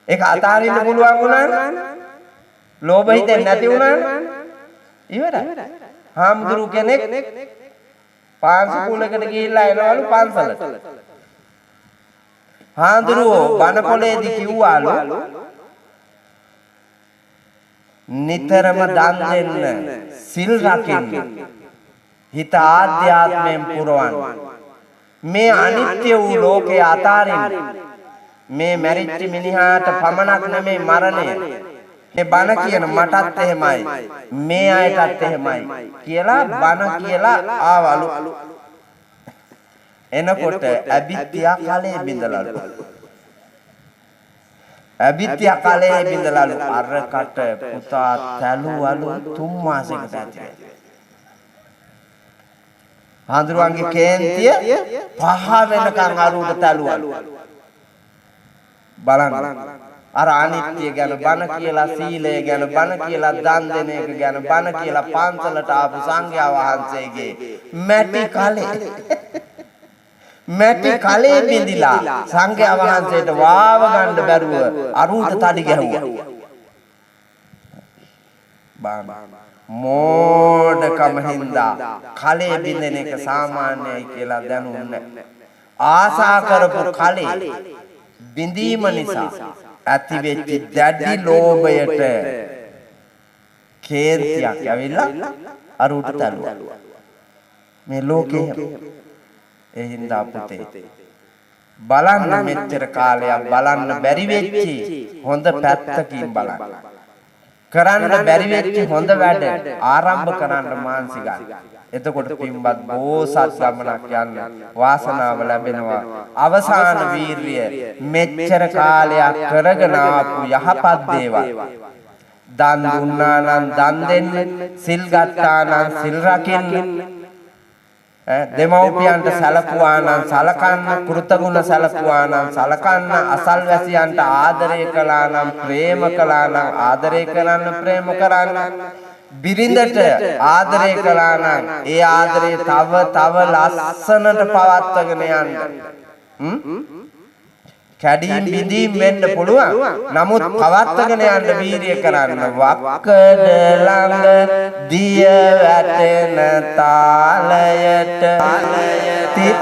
ඒක අතාරින්න පුළුවන් වුණා නම්, ලෝභ හිතෙන් නැති වුණා නම් ඉවරයි. හාමුදුරු කෙනෙක් පාංශ කුලයකට ගිහිල්ලා එනවලු පන්සලට. හාමුදුරුවෝ බණ පොලේදී කිව්වාලු නිතරම දන් දෙන්න, සිල් රකින්න, හිත ආධ්‍යාත්මයෙන් පුරවන්න, මේ අනිත්‍ය වූ ලෝකය අතාරින්න. මේ මැරිච්ච මිනිහාට පමණක් නෙමෙයි මරණය. මේ බණ කියන මටත් එහෙමයි, මේ අයටත් එහෙමයි කියලා බණ කියලා ආවලු. එනකොට ඇබිත්තියා කලේ බිඳලලු. ඇබිත්තියා කලේ බිඳලලු. අරකට පුතා තැලුවලු තුන් මාසයකට ඇති. හාමුදුරුවන්ගේ කේන්තිය පහ වෙනකන් අරුවට තැලුවලු. බලන්න. අර අනිත්‍ය ගැන බණ කියලා, සීලය ගැන බණ කියලා, දන් දෙන එක ගැන බණ කියලා පන්සලට ආපු සංඝයා වහන්සේගේ මැටි කලේ මැටි කලේ බිඳිලා සංඝයා වහන්සේට වාව ගන්න බැරුව අරුවට තඩි ගැහුවා. බලන්න. මෝඩකම හින්දා කලේ බින්දෙන එක සාමාන්‍යයි කියලා දැනුන්නේ නැහැ. ආසා කරපු කලේ බිඳීම නිසා ඇති වෙච්ච දැඩි ලෝභයට කේන්තියක් ඇවිල්ලා අරුට තැළුවා. මේ ලෝකේ ඒ හින්දා පුතේ බලන්න මෙච්චර කාලයක් බලන්න බැරි වෙච්චි හොඳ පැත්තකින් බලන්න. කරන්න බැරි වෙච්ච හොඳ වැඩ ආරම්භ කරන්න මානසික ගන්න. එතකොට පින්වත් බෝසත් ගමනක් යන්න වාසනාව ලැබෙනවා. අවසාන වීරිය මෙච්චර කාලයක් කරගෙන ආපු යහපත් දේවල්. දන් දුන්නා නම් දන් දෙන්න, සිල් ගත්තා නම් සිල් රකින්න, දෙමව්පියන්ට සැලකුවා නම් සලකන්න, කෘතගුණ සැලකුවා නම් සලකන්න, අසල්වැසියන්ට ආදරය කළා නම් ප්‍රේම කළා නම් ආදරය කරන්න, ප්‍රේම කරන්න, බිරිඳට ආදරය කළා නම් ඒ ආදරය තව තව ලස්සනට පවත්වාගෙන යන්න. කැඩීම් බිඳීම් වෙන්න පුළුවන්. නමුත් පවත්වාගෙන යන්න වීරිය කරන්න. වක්කඩ ළඟ දිය වැටෙන තාලයට තිත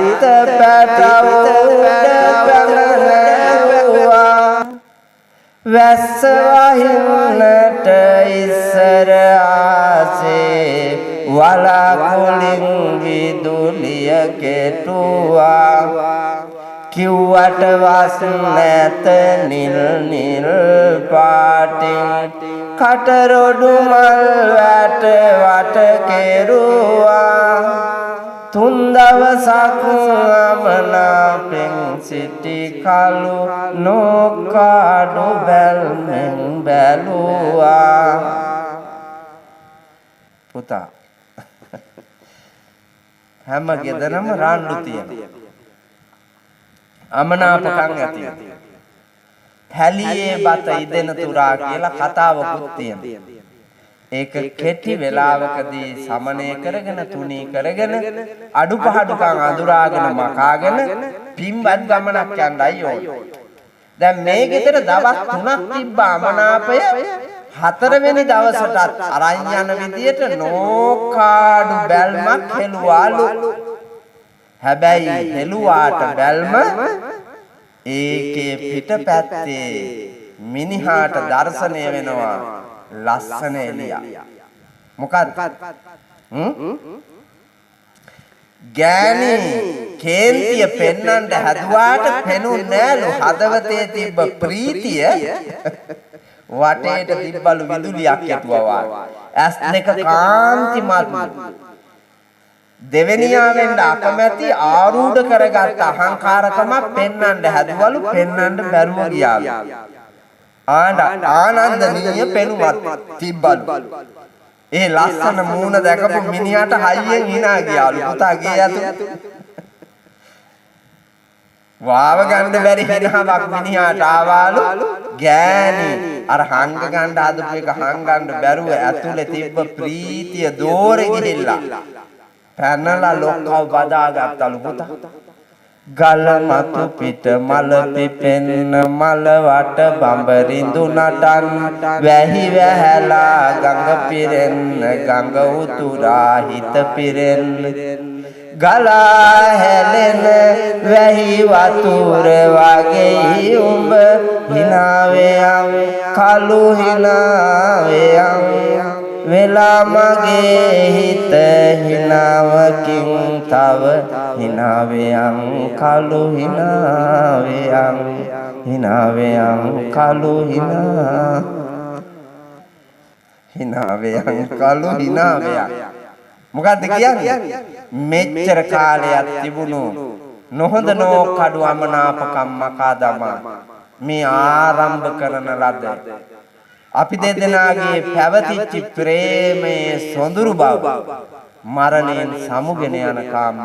පැටව උඩ පැන වැස්ස වහින්නට ඉස්සර ආසේ වලාකුලින් විදුලිය කෙටුවා. කිව්වට වස් නැත නිල් නිල් පාටින් කටරොඩු මල් වැට වට කෙරුවා. තුන් දවසක් අමනාපෙන් සිටි කලු නොකාඩු බැල්මෙන් බැලුවා. පුතා, හැම ගෙදරම රණ්ඩු තියෙනවා. අමනාපකම් ඇති වෙනවා. පැලියේ බත ඉදෙන තුරා කියලා කතාවකුත් තියෙනවා. ඒක කෙටි වෙලාවකදී සමනය කරගෙන තුනී කරගෙන අඩුපහඩුකම් අඳුරාගෙන මකාගෙන පින්වත් ගමනක් යන්නයි ඕන. දැන් මේ ගෙදර දවස් 3ක් තිබ්බ අමනාපය හතරවෙනි දවසටත් අරන් යන විදියට නෝකාඩු බැල්මක් හෙළුවාලු. හැබැයි හෙළුවාට බැල්ම ඒකේ පිටපැත්තේ මිනිහාට දර්ශනය වෙනවා ලස්සන එළියක්. මොකද්ද? ගෑණි කේන්තිය පෙන්නන්න හැදුවාට පෙනුන්නේ නෑලු. හදවතේ තිබ්බ ප්‍රීතිය වටේට තිබ්බලු විදුලියක් ඇතුවා වාගේ. ඇස් දෙක කාන්තිමත්. දෙවෙනියා වෙන්න අකමැති ආරූඪ කරගත්ත අහංකාරකමක් පෙන්නන්න හැදුවලු, පෙන්නන්න බැරුව ගියාලු. ආනන්දනීය පෙනුමක් තිබ්බලු. ඒ ලස්සන මූණ දැකපු මිනිහාට හයියෙන් hina ගියාලු. පුතා ගේ ඇතුළේ වාව ගන්න බැරි හිනාවක් මිනිහාට ආවාලු. ගෑණි අර හංග ගන්න හදපු එක හංගන්න බැරුව ඇතුලේ තිබ්බ ප්‍රීතිය දෝරේ ගිහිල්ලා පැනලා ලොක්කව බදාගත්තලු පුතා. ගල මතු පිට මල පිපෙන්න මල වට බඹරිඳු නටන් වැහි වැහැලා ගඟ පිරෙන්න ගඟ උතුරා හිත පිරෙන්න ගලා හැලෙන වැහි වතුර වගේ උඹ හිනාවේයන් කලු හිනාවේයන් වෙලා මගේ හිත හිනාවකින් තව හිනාවේයන් කලු හිනාවේයන් හිනාවේයන් කලු හිනා හිනාවේයන් කලු හිනාවේයන්. මොකද්ද කියන්නේ? මෙච්චර කාලයක් තිබුණු නොහොඳ නෝකඩු අමනාපකම් මකා දමා මේ ආරම්භ කරන ලද අපි දෙදෙනාගේ පැවතිච්ච ප්‍රේමයේ සොඳුරු බව මරණයෙන් සමුගෙන යන කාම්ම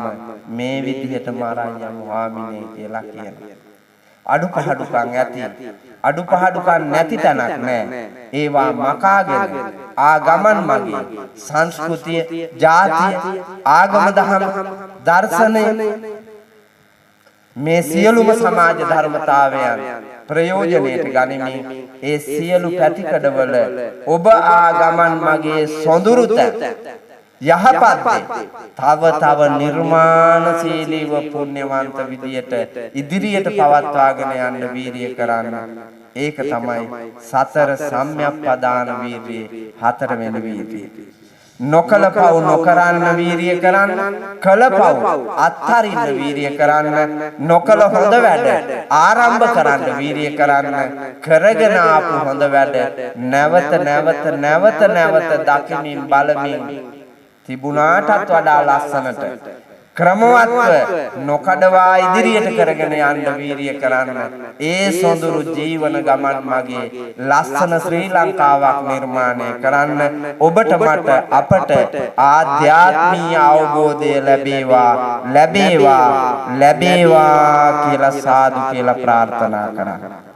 මේ විදිහටම අරන් යමු ආමිනේ කියලා කියනවා. අඩුපහඩුකම් ඇති, අඩුපහඩුකම් නැති තැනක් නෑ. ඒවා මකාගෙන ආගමන් මගේ සංස්කෘතිය, ජාතිය, ආගම දහම, දර්ශනය මේ සියලුම සමාජ ධර්මතාවයන් ප්‍රයෝජනයට ගනිමින් ඒ සියලු පැතිකඩවල ඔබ ආගමන් මගේ සොඳුරු තැන් යහපත් තව තව නිර්මාණශීලීව පුණ්‍යවන්ත විදියට ඉදිරියට පවත්වාගෙන යන්න වීරිය කරන්න. ඒක තමයි සතර සම්‍යක්පදාන වීරියේ හතරවෙනි වීරිය. නොකල පව් නොකරන්න වීරිය කරන්න, කළ පව් අත්හරින්න වීරිය කරන්න, නොකල හොඳ වැඩ ආරම්භ කරන්න වීරිය කරන්න, කරගෙන ආපු හොඳ වැඩ නැවත නැවත නැවත නැවත දකිමින් බලමින් තිබුණාටත් වඩා ලස්සනට ක්‍රමවත්ව නොකඩවා ඉදිරියට කරගෙන යන්න වීරිය කරන්න. ඒ සොඳුරු ජීවන ගමන් මගේ ලස්සන ශ්‍රී ලංකාවක් නිර්මාණය කරන්න ඔබට මට අපට ආධ්‍යාත්මීය අවබෝධය ලැබේවා ලැබේවා ලැබේවා කියලා සාදු කියලා ප්‍රාර්ථනා කරන්න.